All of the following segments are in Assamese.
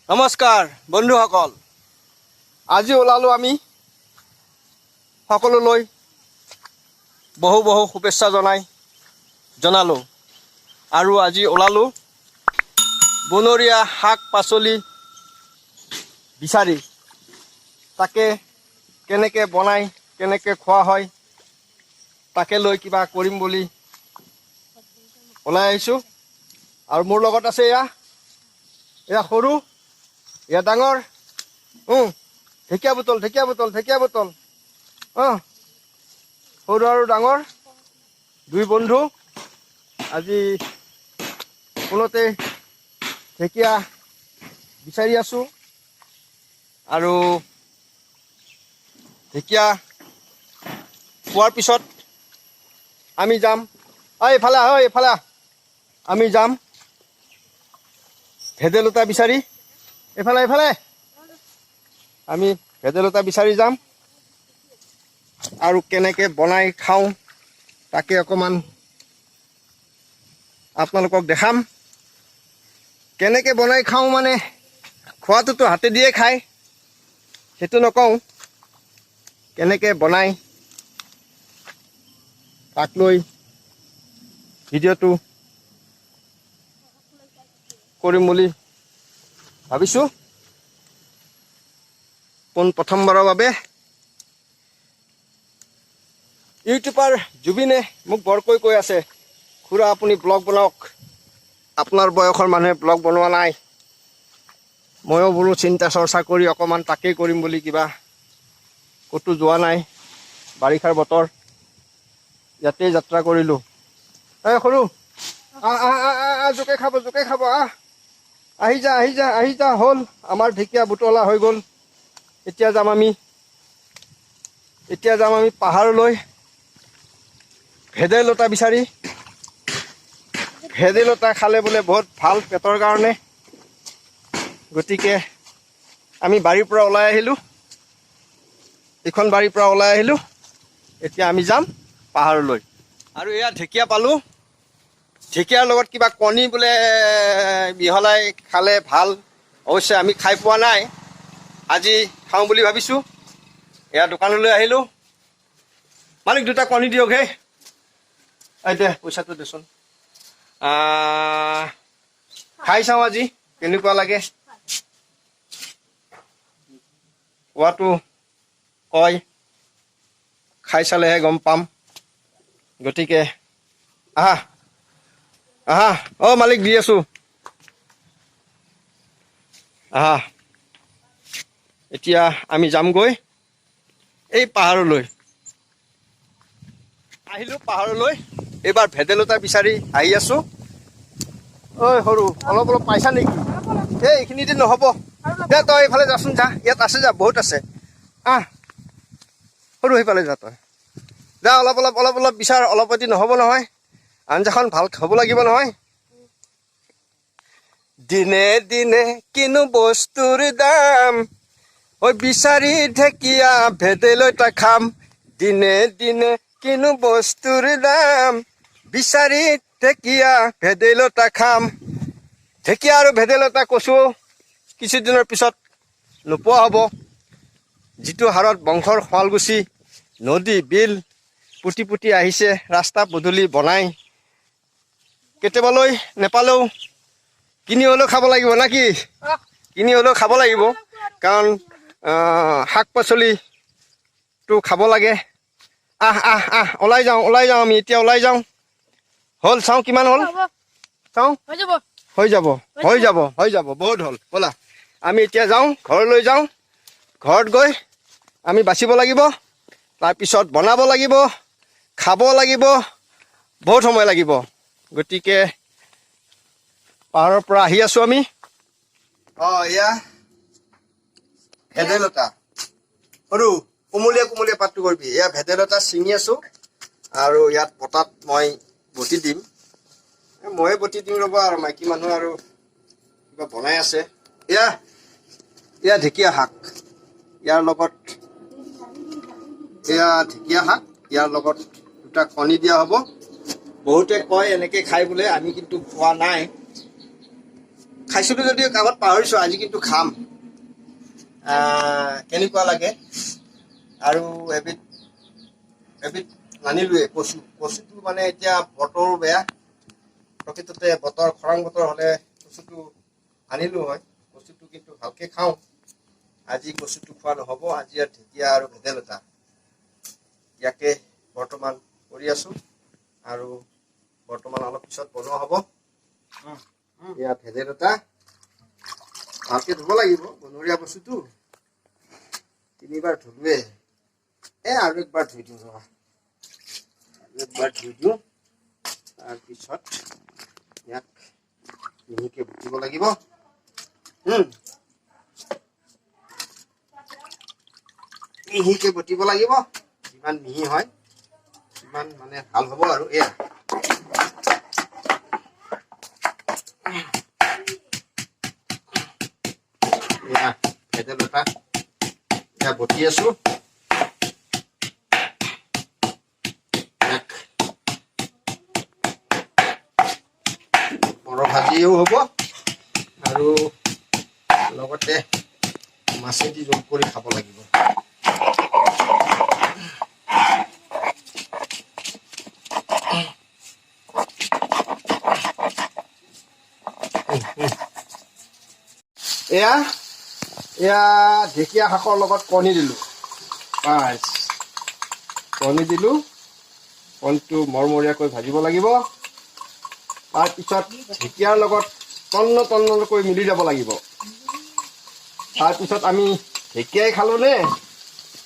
নমস্কাৰ বন্ধুসকল, আজি ওলালোঁ আমি। সকলোলৈ বহু বহু শুভেচ্ছা জনালোঁ আৰু আজি ওলালোঁ বনৰীয়া শাক পাচলি বিচাৰি। তাকে কেনেকৈ বনাই, কেনেকৈ খোৱা হয়, তাকে লৈ কিবা কৰিম বুলি ওলাই আহিছোঁ। আৰু মোৰ লগত আছে এয়া এয়া সৰু, এয়া ডাঙৰ। ঢেকীয়া বুটল, ঢেকীয়া বুটল, ঢেকীয়া বুটল। অঁ, সৰু আৰু ডাঙৰ দুই বন্ধু আজি পোনতে ঢেকীয়া বিচাৰি আছোঁ। আৰু ঢেকীয়া পোৱাৰ পিছত আমি যাম। ঐ, এইফালে আহ, ঐ, এইফালে আহ। আমি যাম ভেদাইলতা বিচাৰি। এইফালে, এইফালে। আমি ভেদাইলতা বিচাৰি যাম আৰু কেনেকৈ বনাই খাওঁ তাকে অকণমান আপোনালোকক দেখাম। কেনেকৈ বনাই খাওঁ মানে খোৱাটোতো হাতে দিয়ে খায়, সেইটো নকওঁ। কেনেকৈ বনাই তাক লৈ ভিডিঅ'টো কৰিম বুলি ভাবিছোঁ। পোন প্ৰথমবাৰৰ বাবে ইউটিউবাৰ জুবিনে মোক বৰকৈ কৈ আছে, "খুৰা, আপুনি ব্লগ বনাওক, আপোনাৰ বয়সৰ মানুহে ব্লগ বনোৱা নাই।" ময়ো বোলো চিন্তা চৰ্চা কৰি অকণমান তাকেই কৰিম বুলি কিবা। ক'তো যোৱা নাই, বাৰিষাৰ বতৰ, ইয়াতেই যাত্ৰা কৰিলোঁ। এই সৰু, আহ আহ আহ আহ আহ, জোকে খাব, জোকে খাব, আহ, আহি যা, আহি যা, আহি যা। হ'ল, আমাৰ ঢেকীয়া বুটলা হৈ গ'ল। এতিয়া যাম আমি পাহাৰলৈ ভেদাইলতা বিচাৰি। ভেদাইলতা খালে বোলে বহুত ভাল পেটৰ কাৰণে। গতিকে আমি বাৰীৰ পৰা ওলাই আহিলোঁ, এইখন বাৰীৰ পৰা ওলাই আহিলোঁ। এতিয়া আমি যাম পাহাৰলৈ। আৰু এয়া ঢেকীয়া পালোঁ। ঢেকীয়াৰ লগত কিবা কণী বোলে মিহলাই খালে ভাল। অৱশ্যে আমি খাই পোৱা নাই, আজি খাওঁ বুলি ভাবিছোঁ। এয়া দোকানলৈ আহিলোঁ। মালিক, দুটা কণী দিয়ক হে। এই দে, পইচাটো দেচোন। খাই চাওঁ আজি কেনেকুৱা লাগে। খোৱাটো কয়, খাই চালেহে গম পাম। গতিকে আহা, আহা। অ' মালিক, দি আছো, আহা। এতিয়া আমি যামগৈ এই পাহাৰলৈ। আহিলোঁ পাহাৰলৈ, এইবাৰ ভেদাইলতা বিচাৰি আহি আছো। ঐ সৰু, অলপ অলপ পাইছা নেকি? এই এইখিনিতে নহ'ব দে, তই এইফালে যাচোন, যা। ইয়াত আছে, যা, বহুত আছে। আহ সৰু, সেইফালে যা তই, যা। অলপ অলপ, অলপ অলপ বিচাৰ। অলপতে নহ'ব নহয়, আঞ্জাখন ভাল হ'ব লাগিব নহয়। দিনে দিনে কিনো বস্তুৰ দাম, ঐ, বিচাৰি ঢেকীয়া ভেদাইলতা খাম। দিনে দিনে কিনো বস্তুৰ দাম, বিচাৰি ঢেকীয়া ভেদাইলতা খাম। ঢেকীয়া আৰু ভেদাইলতা, কচু কিছুদিনৰ পিছত নোপোৱা হ'ব। যিটো হাৰত বংশৰ শুৱালকুছি নদী বিল পুতি পুতি আহিছে, ৰাস্তা পদূলি বনাই, কেতিয়াবালৈ নেপালেও কিনি হ'লেও খাব লাগিব না কি? কিনি হ'লেও খাব লাগিব, কাৰণ শাক পাচলিটো খাব লাগে। আহ আহ আহ, ওলাই যাওঁ, ওলাই যাওঁ। আমি এতিয়া ওলাই যাওঁ। হ'ল, চাওঁ কিমান হ'ল। চাওঁ। হৈ যাব। হৈ যাব, হৈ যাব, হৈ যাব, বহুত হ'ল। ব'লা, আমি এতিয়া যাওঁ, ঘৰলৈ যাওঁ। ঘৰত গৈ আমি বাচিব লাগিব, তাৰপিছত বনাব লাগিব, খাব লাগিব, বহুত সময় লাগিব। গতিকে পাহাৰৰ পৰা আহি আছোঁ আমি। অঁ, এয়া ভেদাইলতা। সৰু, কোমলীয়া কোমলীয়া পাতটো কৰিবি। এয়া ভেদাইলতা ছিঙি আছোঁ আৰু ইয়াত পটাত মই বটি দিম। ময়ে বটি দিম ৰ'ব, আৰু মাইকী মানুহ আৰু কিবা বনাই আছে। এয়া এয়া ঢেকীয়া শাক। ইয়াৰ লগত, এয়া ঢেকীয়া শাক, ইয়াৰ লগত দুটা কণী দিয়া হ'ব। বহুতে কয় এনেকে খাই বোলে, আমি কিন্তু খোৱা নাই। খাইছিলোঁ যদিও আগত পাহৰিছোঁ, আজি কিন্তু খাম। কেনেকুৱা লাগে। আৰু এবিধ এবিধ নানিলোৱে, কচু। কচুটো মানে এতিয়া বতৰো বেয়া, প্ৰকৃততে বতৰ খৰাং বতৰ হ'লে কচুটো আনিলোঁ হয়। কচুটো কিন্তু ভালকৈ খাওঁ, আজি কচুটো খোৱা নহ'ব। আজি আৰু ঢেকীয়া আৰু ভেদাইলতা ইয়াকে বৰ্তমান কৰি আছোঁ আৰু বৰ্তমান অলপ পিছত বনোৱা হ'ব। এয়া ভেদাইলতা ভালকে ধুব লাগিব, বনৰীয়া বস্তুটো তিনিবাৰ ধুলোৱে, আৰু একবাৰ ধুই দিওঁ ৰ'বা, আৰু একবাৰ ধুই দিওঁ। তাৰপিছত ইয়াক মিহিকে বুটিব লাগিব। মিহিকে বটিব লাগিব, যিমান মিহি হয় সিমান মানে ভাল হ'ব। আৰু এয়া এয়া ভেদাইলতা এয়া বটি আছো। ইয়াক বৰ ভাজিও হ'ব আৰু লগতে মাছেদি জোল কৰি খাব লাগিব। এয়া এয়া ঢেকীয়া শাকৰ লগত কণী দিলোঁ, বাছ কণী দিলোঁ। কণীটো মৰমৰীয়াকৈ ভাজিব লাগিব, তাৰপিছত ঢেকীয়াৰ লগত তন্ন তন্নকৈ মিলি যাব লাগিব। তাৰপিছত আমি ঢেকীয়াই খালোঁ নে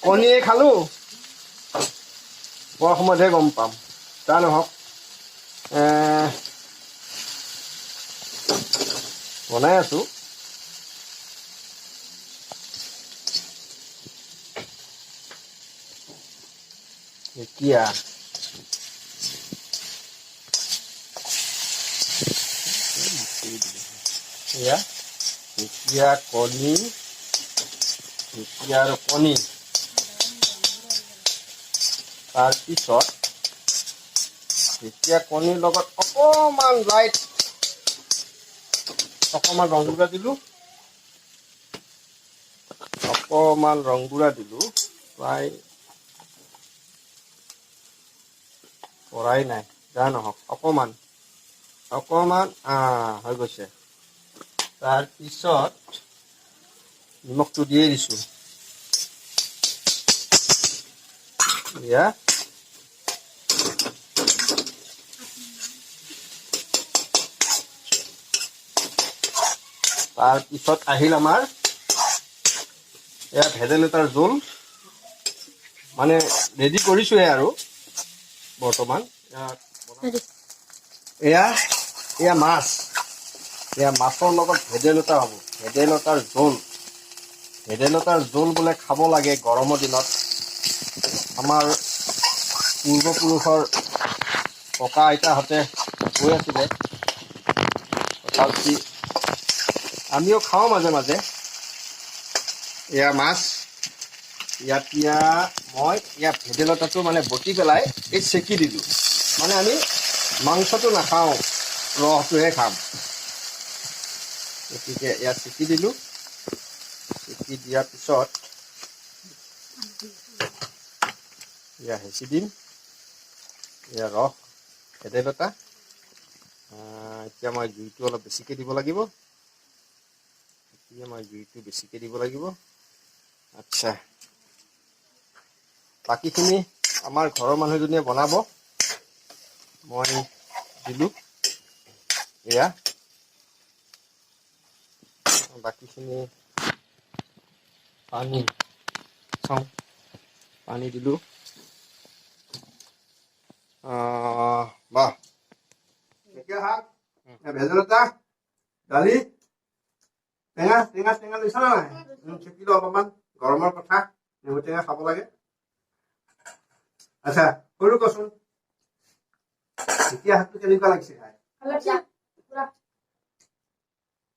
কণীয়ে খালোঁ বৰ সময়তহে গম পাম। যা নহওক, বনাই আছোঁ। ঢেকীয়া এয়া ঢেকীয়া কণী, ঢেকীয়া আৰু কণী। তাৰপিছত ঢেকীয়া কণীৰ লগত অকণমান লাইট অকণমান ৰং গুড়া দিলোঁ, অকণমান ৰং গুড়া দিলোঁ, প্ৰায় পৰাই নাই, যা নহওক অকণমান অকণমান হৈ গৈছে। তাৰপিছত নিমখটো দিয়ে দিছোঁ। এয়া তাৰপিছত আহিল আমাৰ এয়া ভেদাইলতাৰ জোল, মানে ৰেডি কৰিছোঁহে আৰু বৰ্তমান। এয়া এয়া মাছ, এয়া মাছৰ লগত ভেদাইলতা হ'ব, ভেদাইলতাৰ জোল। ভেদাইলতাৰ জোল বোলে খাব লাগে গৰমৰ দিনত। আমাৰ পূৰ্বপুৰুষৰ ককা আইতাহঁতে কৈ আছিলে, তথাপি আমিও খাওঁ মাজে মাজে। এয়া মাছ, ইয়াত মই ইয়াত ভেদাইলতাটো মানে বটি পেলাই এই চেকি দিলোঁ, মানে আমি মাংসটো নাখাওঁ, ৰসটোহে খাম। গতিকে ইয়াত চেকি দিলোঁ। চেকি দিয়াৰ পিছত এয়া হেঁচি দিম, এয়া ৰস ভেদাইলতা। এতিয়া মই জুইটো অলপ বেছিকৈ দিব লাগিব, এতিয়া মই জুইটো বেছিকৈ দিব লাগিব। আচ্ছা, বাকীখিনি আমাৰ ঘৰৰ মানুহজনীয়ে বনাব, মই দিলোঁ। এয়া বাকীখিনি পানী চাওঁ, পানী দিলোঁ। বাহ, ঢেকীয়া শাক, ভেদাইলতা, দালি, টেঙা টেঙা টেঙা লৈছা নাই? চেকি লওঁ অকণমান, গৰমৰ কথা, নেমু টেঙা খাব লাগে। আচ্ছা সৰু কচোন, ঢেকীয়া শাকটো কেনেকুৱা লাগিছে খাই?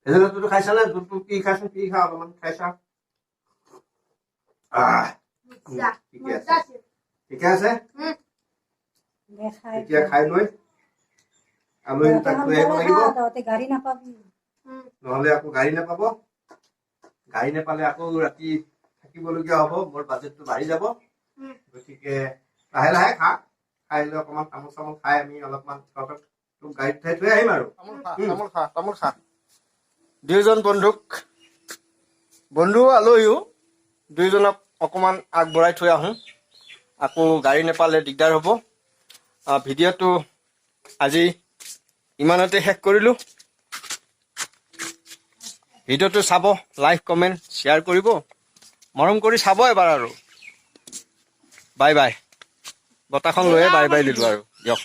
ভেদাইলতাটো খাইছা নে? জোলটো কি খাইছা? কি খা অলপমান খাইছা? ঠিকে আছে, ঠিকে আছে। এতিয়া খাই লৈ আলহী তাক লৈ আহিব লাগিব। তহঁতে গাড়ী নাপাবি। নহ'লে আকৌ গাড়ী নাপাব। গাড়ী নাপালে আকৌ ৰাতি থাকিবলগীয়া হ'ব, মোৰ বাজেটটো বাঢ়ি যাব। গতিকে লাহে লাহে খা। খাই লৈ অকণমান তামোল চামোল খাই আমি অলপমান তহঁতক তোক গাড়ীত উঠাই থৈ আহিম আৰু। তামোল খা, তামোল খা, তামোল খা। দুয়োজন বন্ধুক, বন্ধু আলহীও দুয়োজনক অকণমান আগবঢ়াই থৈ আহোঁ। আকৌ গাড়ী নাপালে দিগদাৰ হ'ব। ভিডিঅ'টো আজি ইমানতে শেষ কৰিলোঁ। ভিডিঅ'টো চাব, লাইক, কমেণ্ট, শ্বেয়াৰ কৰিব, মৰম কৰি চাব এবাৰ আৰু। Bye bye. বতাহখন লৈয়ে বাই বাই দিলোঁ আৰু দিয়ক।